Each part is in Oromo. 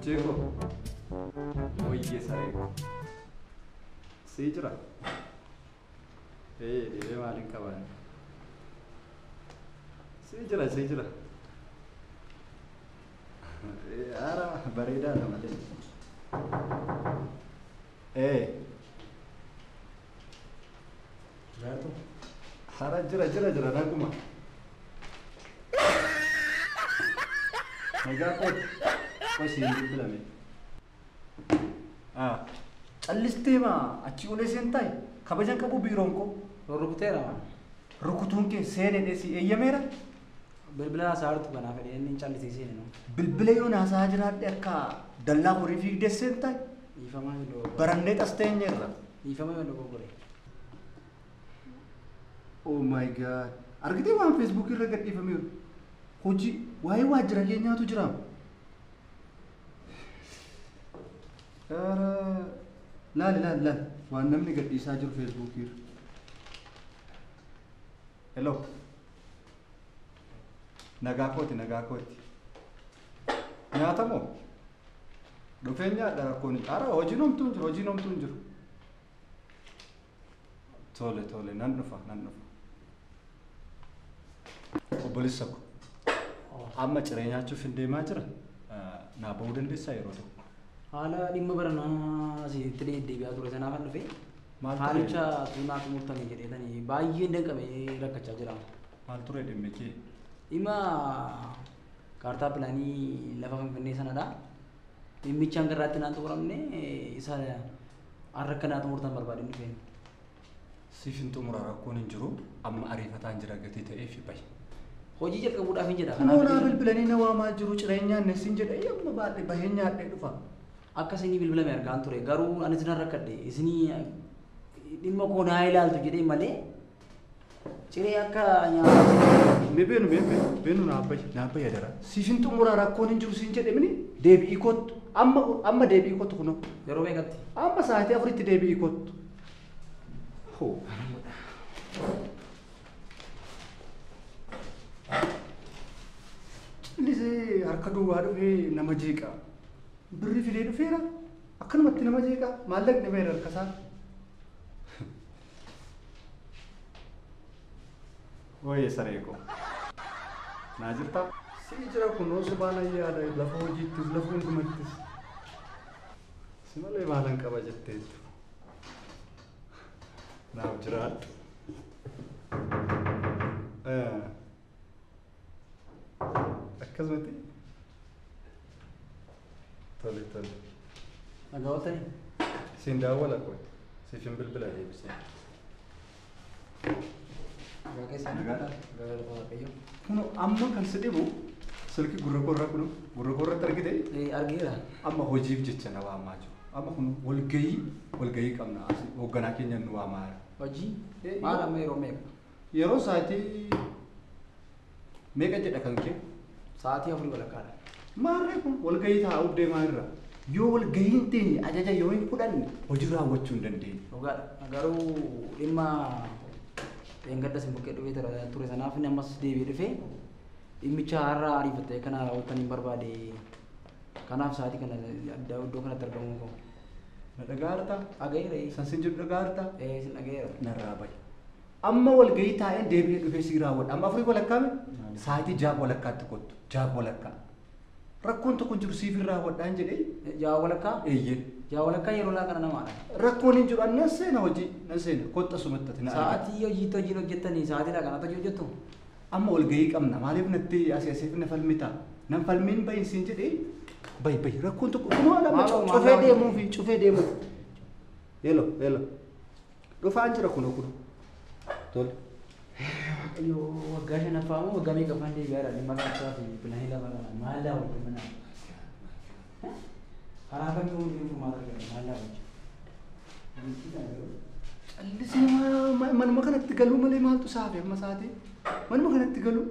Buchee koo. Wayye saree koo. Sii jira. Ee dhibee maaliin qabaan? Sii jira sii jira. Ara bareedaadha malee. Ee. Jaartu. Hara jira jira jira naguma. Nagaa kooti. Qosi hin bilbilame. Callistee maa achi olee seen taa'e kabajan qabu biiroon koo. Rurrukuteera. Rukutuun kee seenee dheesii eeyyameera. Bilbila haasaa jirtu kanaaf fedhee inni callisee seene nu. Bilbila yoon haasaa jiraadhe akka dallaa horii fiigdee seen taa'e. Dhiifama yoo dogoggore. Barannee xas teenyeerra. Dhiifama yoo dogoggore. Oh my God. Argitee waan Facebook irra gadhiifameeru. Hojii waa'ee waajjira keenyaatu jira. Laali laali laali waan namni gadhiisaa jiru Facebook irra. Hello. Nagaa kooti nagaa kooti. Nyaata moo? Dhufeen nyaadha rakkoon hin jiru. Hojiin homtuu hin jiru hojiin homtuu hin jiru. Tole tole nan dhufa nan dhufa. Obboleessa ko. Amma ciree nyaachuuf hin deemaa jira. Naa ba'uu dandeessaa yeroo tokko. Haala dhimma baranaa asitti deddeebi'aa ture sanaaf kan dhufe. Maal ture? Haalicha tuunaa xumurtanii jedheetanii baay'een danqamee rakkachaa jira. Maal ture dhimmi kee? Dhimma kaartaa pilaanii lafa Finfinnee sanadha. Dhimmicha hanga irraatti naan xumuramne isa har'a akka naa xumurtan barbaadeen dhufeen. Siif hin xumura rakkoon hin jiru amma ariifataan jira gatii ta'eef bahi. Hojii jalqabuudhaaf hin jedha. Kunoo naa bilbilanii na waamaa jiru ciree nyaanne siin jedha amma baadhee bahee nyaadhee dhufa. Akka isinii bilbilame argaan ture garuu anis nan rakkadhe isinii dhimma koo naa ilaaltu jedhee malee ciree akka nyaataatti. Mee beenu mee beenu naa bahi naa bahi adara. Siif hin xumura rakkoon hin jiru siin jedhe mini deebi'ii kottu amma amma deebi'ii kottu kunoo. Yeroo meeqatti? Amma sa'aatii 4tti deebi'ii kottu. Hoo. Callisee harka duwwaa dhufee nama jeeqa. Birri fidee dhufeera. Akkanumatti nama jeeqa. Maallaqni baheera harka isaa. Wayye saree koo. Naa jirtaa? Sii jira kunoo subhaan yaada lafa hojiittis lafa hundumattis. Si malee maalan qaba jetteettu. Naaf jiraadhu. Akkasumatti? Tole tole. Nagaa ooltanii? Siin daawwala kooti. Siif hin bilbila deebisee. Nagaa keessa? Nagaadha. Nagaa Waaqayyo. Kunoo amma kan si dhibu silkii gurra koorraa kunoo gurra koorratti argite? Argeera. Amma hojiif jecha na waamaa jiru. Amma kun walgahii qabna asii hoogganaa keenya nu waamaa jira. Hojii? Maal amma yeroo meeqa? Yeroo sa'aatii meeqa jedha kan kee? Sa'aatii 4 walakkaadha. Maarree kun walgahii taa'uuf deemaa jirra. Yoo walgahii hin teenye ajaja yoo hin fudhanne hojii raawwachuu hin dandeenye. Dhugaadha. Garuu dhimma dheengadda isin bukkee dhufee ture sanaaf inni ammas deebi'ee dhufee dhimmicha har'a ariifattee kana raawwattan hin barbaade. Kanaaf sa'aatii kana adda iddoo kanatti argamuu qabu. Na dhagaa jirtaa? Dhagayeera. San sin jedhu dhagaa jirtaa? Ee sin dhagayeera. Narraa bahi. Amma walgahii taa'een deebi'ee dhufee sii raawwadha. Amma 4 walakkaame sa'aatii 6 walakkaatti kottu. 6 walakkaa. Rakkoon tokko hin jiru siif hin raawwadhaan jedhee. 6 walakkaa? Eeyyee. 6 walakkaa yeroo laa kana namaadha. Rakkoon hin jiru nan seena hojii nan seena kottu asumatti ati na argata. Sa'aatii hojiitti hojiin hojjettanii sa'aatii laa kanatti hojii hojjettu? Amma walgahii qabna maaliif natti asii asiif na falmita? Nan falmiin bahin siin jedhee bahi bahi rakkoon tokko kunoo lama cufee deemuufi cufee deemuuf. Hello hello. Dhufaan jira kunoo kunoo. Tole. Yoo waggaa 5ffaa moo waggaa meeqaffaan deebi'aadha dhimma kaartaa fi pilaanii lafa kana maal daawwatu mana? Karaa kamii hundi furmaata argata maal daawwachu? Callisee manuma kanatti galuu malee maaltu saafe amma sa'aatii? Manuma kanatti galuu?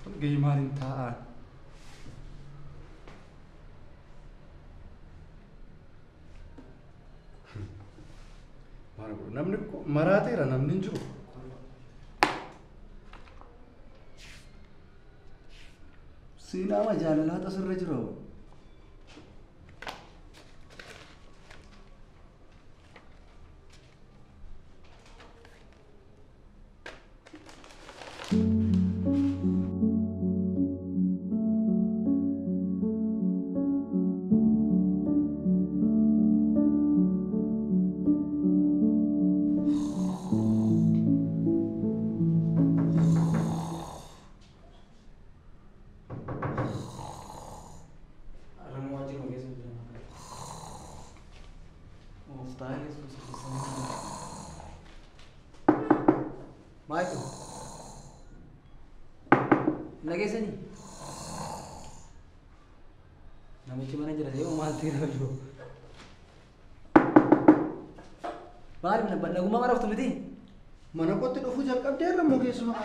Walgahii maaliin taa'aa? Maal godhu namni maraateera namni hin jiru. Seenaa jaalalaatu asirra jira. Michael. Nageessanii? Namichi mana jira ta'ee maal ta'e jiru? Maali nagummaa mana dhuftu miti? Mana kootti dhufuu jalqabdeerra moo keessumaa?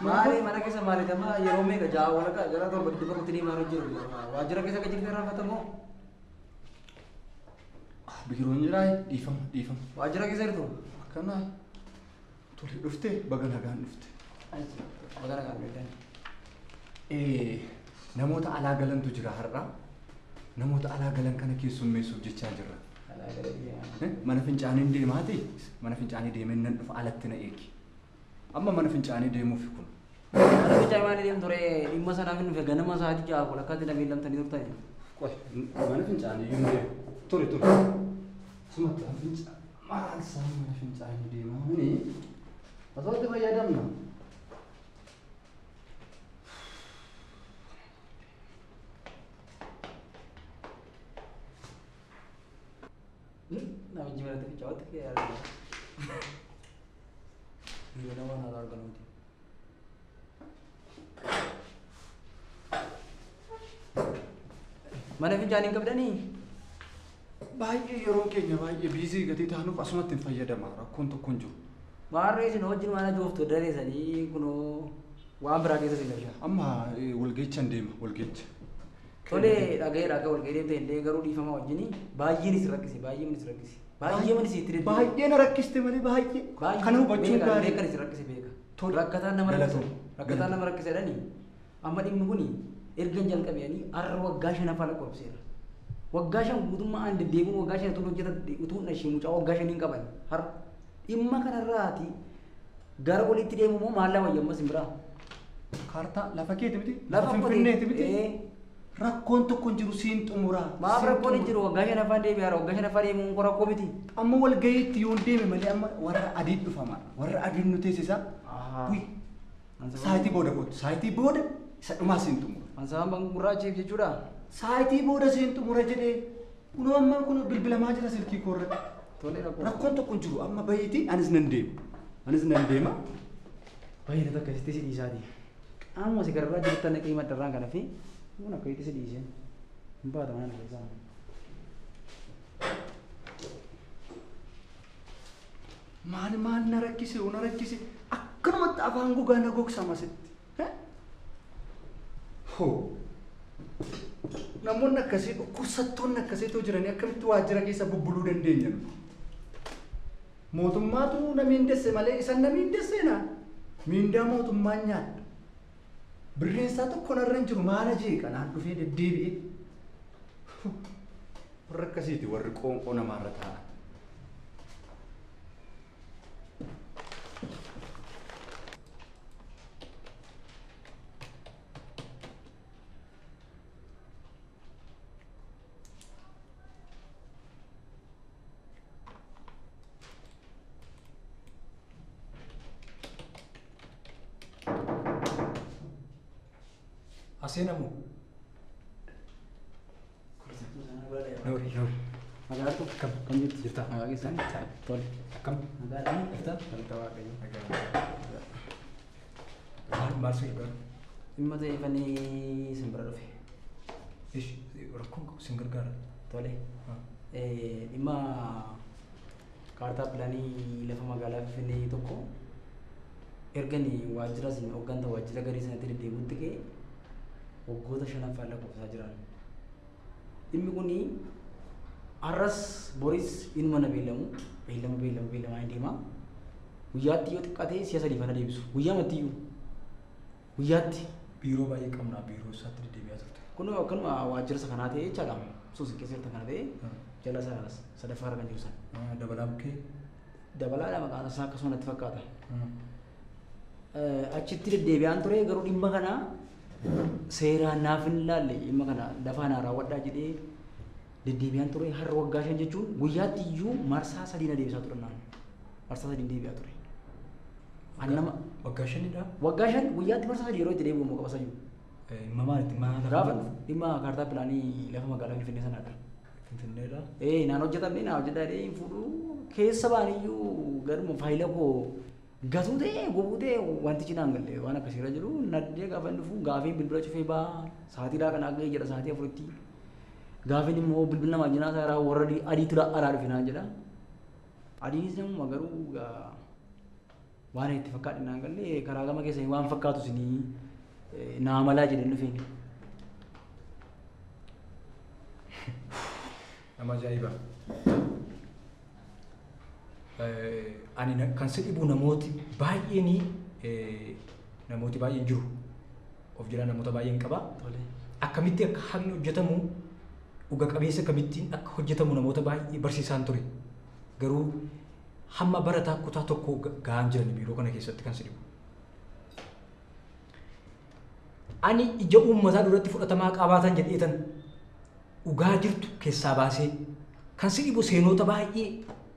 Maali mana keessa maali tama yeroo meeqa ja'a walakkaa gara torba dhibba kutti deemaa jiru. Waajjira keessa akka jirtu irraanfatamoo? Biiroon jiraa dhiifama dhiifama. Waajjira keessa jirtu? Akkanaa. Tole dhufte baga nagaan dhufte. Baga nagaan dhufte. Namoota alaa galantu jira har'a. Namoota alaa galan kana keessummeessuuf jechaa jirra. Mana fincaanii deemaati. Mana fincaanii deemee nan dhufa alatti na eegi. Amma mana fincaanii deemuuf kun. Mana fincaanii maali deemu ture dhimma sanaaf hin dhufe ganama sa'aatii ja'a walakkaatti lameen lamtanii turtani. Qoy mana fincaanii iyyuu deemu. Ture ture. Sumatti fincaanii maal isaan mana fincaanii deemaanii? Asootti fayyadamna. Namichi manatti fincaa'utti kee argina. Biyya nama haala arganuuti. Mana fincaanii hin qabdanii? Baay'ee yeroon keenya baay'ee biizii gatii taanuuf asumatti hin fayyadama rakkoon tokko hin jiru. Maarree isin wajjin mana jooftu dareessanii kunoo waan biraa keessa isin galcha. Amma walgeechan deema walgeecha. Tolee dhaga'ee dhaga'ee walga'ii deemte illee garuu dhiifama wajjin baay'een isin rakkise baay'een isin rakkise. Baay'ee mana isin itti baay'ee na rakkiste malee baay'ee kana hubachuun gaarii. Beekan isin rakkise beeka. Rakkataan nama rakkise rakkataan nama rakkise jedhanii amma dhimmi kuni ergan jalqabeanii har'a waggaa shanaffaa lakkoofseera. Waggaa shan guutummaa aan deddeebiin waggaa shan utuu hojjetan utuu ishee mucaa waggaa shaniin qaban har'a dhimma kanarraati gara olitti deemu moo maal lama yammas hin biraa? Kaartaa lafa keeti miti? Lafa Finfinneeti miti? Rakkoon tokko hin jiru siin xumuraa. Maaf rakkoon hin jiru waggaa shanaffaan deebi'aara waggaa shanaffaa deemuun koo rakkoo miti. Amma walga'iitti yoon deeme malee amma warra adiin dhufama warra adiin nu teessisa. Saayitii booda kootu saayitii booda isa dhumaa siin xumura. Ansaan gurraachiif jechuudha. Saayitii booda siin xumura jedhee kunoo amma kun bilbilamaa jira silkii koo irratti. Rakkoon tokko hin jiru amma bahiitii anis nan deema. Anis nan deema. Baay'ee takka sitti si dhiisaati. Qaamuma si gararraa jirtan naqee maddarraan kana fi kun akka itti si dhiiseen hin baata mana keessaa. Maal maal na rakkise na rakkise akkanumatti afaan gogaa na gogsama sitti. Hoo namoonni akkasii dhukkubsattoonni akkasiitu jiranii akkamitti waajjira keessa bubbuluu dandeenya nu? Mootummaatu na miindesse malee isan na miindesse naa miindaa mootummaan nyaadha. Birreensaa tokko narra hin jiru maala jeeqa naan dhufee deddeebi'e. Warra akkasiiti warri qoonqoo namaarra taa'an. Aseenamu. Noori noori. Magaalatu akkam kam jirtu? Jirta. Nagaa keessan? Tole. Akkam? Nagaadhaan? Jirta. Galata Waaqayyo. Maal maal si gargaaru? Dhimma ta'eefanii isin bira dhufe. Ishi rakkoon qabu isin gargaara. Tole. Dhimma kaartaa pilaanii lafa magaalaa Finfinnee tokko ergani waajjira isin hooggantaa waajjira garii sanatti deddeebi'utti ka'e waggoota shanaffaa lakkoofsaa jiran. Dhimmi kuni har'as boris inuma na beellamu beellama beellama beellamaa hin deema. Guyyaatti yoo xiqqaate si'a sadii fana deebisu. Guyyaa mattiyyuu. Guyyaatti. Biiroo baay'ee qabna biiroo isaatti deddeebi'aa turte. Kunoo akkanuma waajjira isa kanaa ta'e jechaadha. Suusin keessa jirtan kana ta'e jala sadaffaa irra kan jiru sana. Dabalaa bukkee. Dabalaadha maqaan isaa akkasuma natti fakkaata. Achitti deddeebi'aan ture garuu dhimma kana seeraan naaf hin laalle dhimma kana lafaa naa raawwadhaa jedhee deddeebi'aan ture har'a waggaa 5 jechuun guyyaatti iyyuu marsaa 3 na deebisaa turan naannoo. Marsaa 3 deebi'aa ture. Annama waggaa 5dha. Waggaa 5 guyyaatti marsaa 3 yeroo itti deebi'u immoo qaba sayyuu. Maalitti maal gaafa dhimma kaartaa pilaanii lafa magaalaa Finfinnee sanaadha. Finfinneedha. Naan hojjetamne naa hojjetaa jedhee hin fuudhu keessa baaniyyuu garuma faayila koo gatuu ta'e gubuu ta'e wantichi naan galle waan akkasiirra jiru naddee gaafa inni dhufu gaafiin bilbila cufee baa sa'aatiidhaa kan akka jedha sa'aatii 4tti gaafiin immoo bilbila namaa jinaa isaa warra adiitu alaa dhufe naan jedha. Adiinis namuma garuu waan itti fakkaadhe naan galle karaa gama keessanii waan fakkaatu isinii naa malaa jedheen dhufeen. Nama ajaa'iba. Ani kan si dhibu namooti baay'een namooti baay'een jiru. Of jala namoota baay'een qaba. Akkamitti akka haqni hojjetamu dhuga qabeessa akkamittiin akka hojjetamu namoota baay'ee barsiisaan ture. Garuu hamma barataa kutaa tokko ga'aan jiran biiroo kana keessatti kan si dhibu. Ani ija uummataa duratti fudhatamaa qabaatan jedheetan dhugaa jirtu keessaa baasee kan si dhibu seenota baay'ee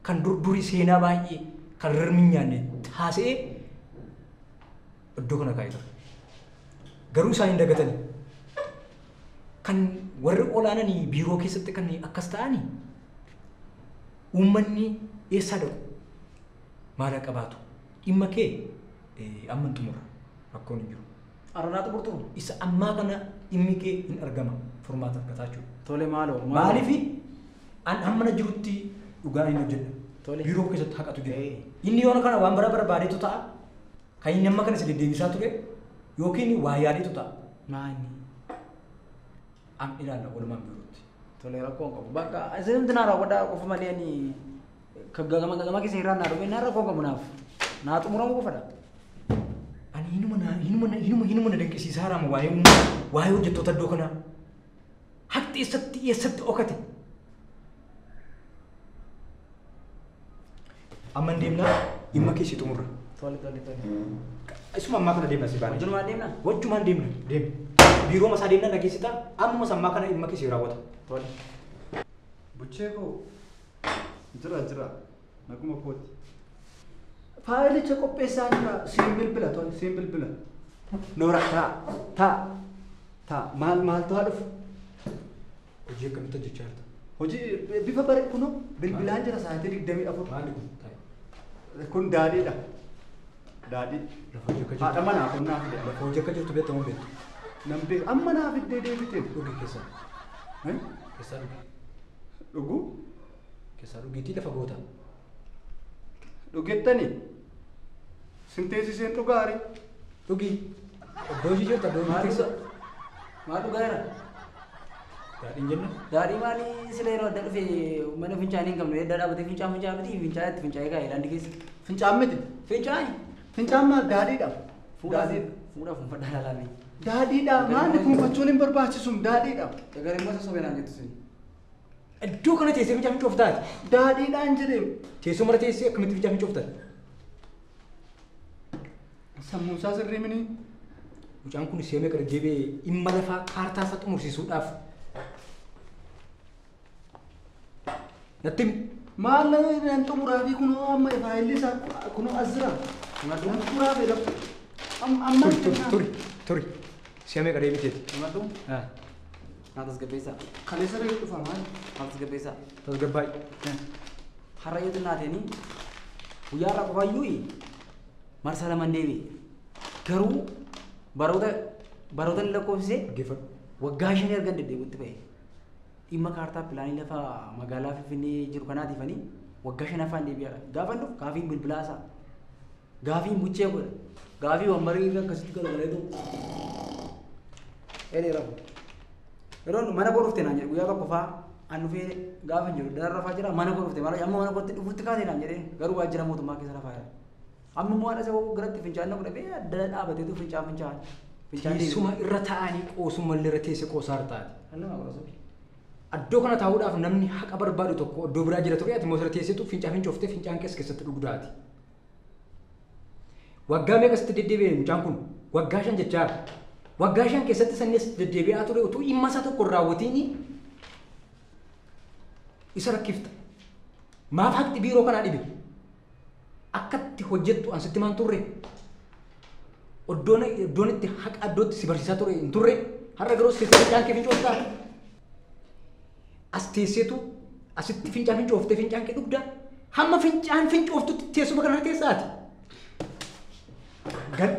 kan durdurii seenaa baay'ee kan rirmi nyaanne taasee iddoo kana kaa'ee ture. Garuu isaan hin dagatani. Kan warri olaananii biiroo keessatti kan akkas ta'anii uummanni eessaa dhaqu maal qabaatu dhimma kee amma hin xumurra rakkoon hin jiru. Aranaatu xumurtu isa ammaa kana dhimmi kee hin argama furmaata argataa jechuudha. Tole maaloo maaliif an amma na jirutti dhugaa hin hojjedha. Biiroo keessatti haqatu jira. Inni yoona kana waan bara barbaadeetu ta'a. Kan inni amma kana si deddeebisaa ture yookiin waa yaadeetu ta'a. Maani? An ilaalla walumaan biirootti. Tole rakkoon qabu. Bakka isin naa raawwadhaa qofa malee ani gama keessa irraa naa dhufe naa rakkoon qabu naaf. Naa xumuramu qofadha. Ani hinuma na dinqisiisaa haraama waa'ee hojjettoota iddoo kanaa. Haqni eessatti dhokate? Amma hin deemnaa dhimma kee si xumurra. Tole. Isuma ammaa kana deemna si baane. Wajjumaan deemna? Wajjumaan deemna deemna. Biiroo masaa deemna dhageessitaa ammas ammaa kana dhimma kee si raawwata. Tole. Buchee koo jira naguma kooti. Faayilicha qopheessaa jira siin bilbila tole siin bilbila. Noora taa maal maaltu haa dhufu? Hojii akkamitti hojjechaa jirta? Hojii bifa bare kunoo bilbilaan jira sa'aatii 24. Maali kun? Kun daadhiidha. Daadhii. Lafa hojii akka jirtu. Haadha manaa kun naaf fide. Lafa hojii akka jirtu beektamu beektu. Nan beeku amma naaf iddee deebiteen. Dhugi keessaa. Keessaa dhugi. Dhuguu? Keessaa dhugiitii lafa goota. Dhugettani? Sinteesiseen dhugaare. Dhugi. Iddoo hojii jirta iddoo hojii keessa. Maal dhugaa jira? Daadhiin jenna? Daadhii maalii sila yeroo adda dhufe mana fincaanii hin qabnu edda dhaabatee fincaan fincaan miti fincaan itti fincaa'ee kaa'ee daandii keessa. Fincaan miti? Fincaani. Fincaan maal daadhiidha? Fuudhaa fuunfadhaa ilaalame. Daadhiidha maali fuunfachuun hin barbaachisu daadhiidha. Egaa immoo sossobee naan jettu sin. Iddoo kana teessee fincaan fincooftaati. Daadhiidhaan jedhee. Teessoo mara teessee akkamitti fincaan fincooftaati? Sammuun isaa sirrii mini. Mucaan kun seemee kana deebi'ee dhimma lafaa kaartaa isaa xumursiisuudhaaf natti maal nan xumuraa fi kunoo amma faayilli isaa kunoo as jira. Nan xumuraa fi amma turi seemee kana deebiteeti. Himadhu. Naa tasgabbeessaa. Kaleessa reefu dhufa maal? Naa tasgabbeessaa. Tasgabbaa'i. Har'a yoo xinnaateeni guyyaa har'a qofaayyuu marsaa 2 deebi'e. Garuu baroota inni lakkoofsise waggaa 5 erga deddeebi'utti ba'e. Dhimma kaartaa pilaanii lafa magaalaa Finfinnee jiru kanaatiifanii waggaa 5 afaan deebi'aadha. Gaafa dhufu gaafiin bilbilaa isaa gaafiin buchee godha gaafii wambarii irra akkasitti galagaleetu Eelee rafu. Yeroo mana koo dhufte naan jedhe guyyaa tokko fa'aa an dhufee gaafa hin jiru dara rafaa jira mana koo dhufte maal amma mana kootti dhufuutti kaatee naan jedhee garuu waajjira mootummaa keessa rafaa jira. Amma immoo haadha isa garatti fincaan na godhatee adda dhaabateetu fincaan fincaan. Teessuma irra taa'anii qoosummallee irra teessee qoosaa taate. Iddoo kana taa'uudhaaf namni haqa barbaadu tokko iddoo biraa jira ture ati immoo irra teesseetu fincaa fincooftee fincaan keessa keessatti dhugdaati. Waggaa meeqa sitti deddeebi'e mucaan kun? Waggaa 5 jechaa. Waggaa 5 keessatti sannis deddeebi'aa ture utuu dhimma isaa tokko hin raawwatiin isa rakkifta. Maaf haqni biiroo kanaa dhibe? Akkatti hojjettu an sitti maan turre? Iddoon itti haqa iddootti si barsiisaa ture hin turre? Har'a garuu teessee fincaan kee fincooftaa? As teesseetu asitti fincaan fincooftee fincaan kee dhugdaa? Hamma fincaan fincooftutti teessuma kanarra teessaati. Gad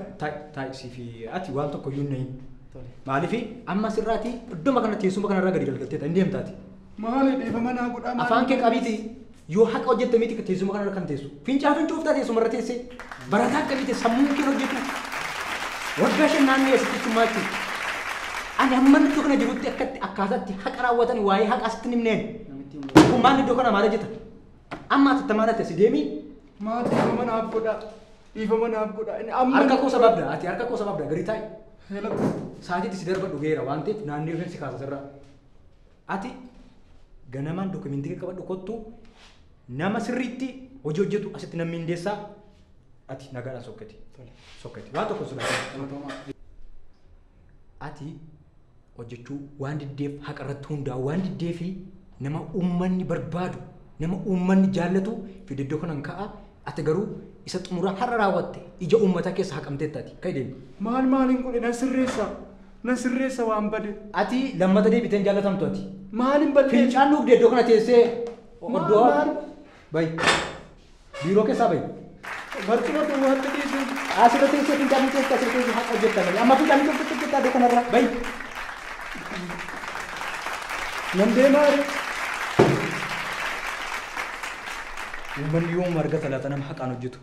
taa'i siif ati waan tokko iyyuu hin nahin. Maaliif amma asirraati idduma kana teessuma kanarraa gadi galgalteeta hin deemtaati. Maali dhiifama naa godhaa maali? Afaan kee qabiiti yoo haqa hojjette miti teessuma kanarra kan teessu. Fincaan fincooftaa teessuma irra teessee barataa akkamiiti sammuun kee hojjetu. Waggaa 5 naannoo asitti jechuun jechuudha. Ani hamma iddoo kana jirutti akkatti akkaataatti haqa raawwatan waa'ee haqa asitti himneen. Kun maal iddoo kana maal hojjeta? Amma atattamaan ati asi deemi. Maal dhiifama naaf godhaa? Dhiifama naaf godhaa. Inni amma Harka koo sababda ati harka koo sababda gadi taa'i. Hello. Sa'aatiitti si darba dhugeera waan ta'eef naannoo rifeensi kaasa sirraa. Ati ganamaan dokumentii kee qabadhu kottu nama sirriitti hojii hojjetu asitti namni hindeessaa ati nagaadhaan sokkati. Sokkati. Waan tokko sodaata. Ati hojjechuu waan diddeef haqa irratti hundaa'u waan diddeefi nama uummanni barbaadu nama uummanni jaallatu fide iddoo kanan ka'a ati garuu isa xumura har'a raawwatte ija uummataa keessa haqamteetta ati ka'i deemi. Maal maaliin godhe nan sirreessa. Nan sirreessa waan bade. Ati lammata deebiteen jaallatamtu ati. Maaliin balleessa? Fincaan dhugde iddoo kana teessee iddoo maal? Bayi. Biiroo keessaa bayi. Barcuma duwwaatti dhiisu. Asirra teessee fincaan teessee asirra teessee haqa hojjetta malee amma fincaan teessee hojjetta iddoo kanarra bayi. Nan deemaa ree. Uummanni yoom argata laata nama haqaan hojjetu?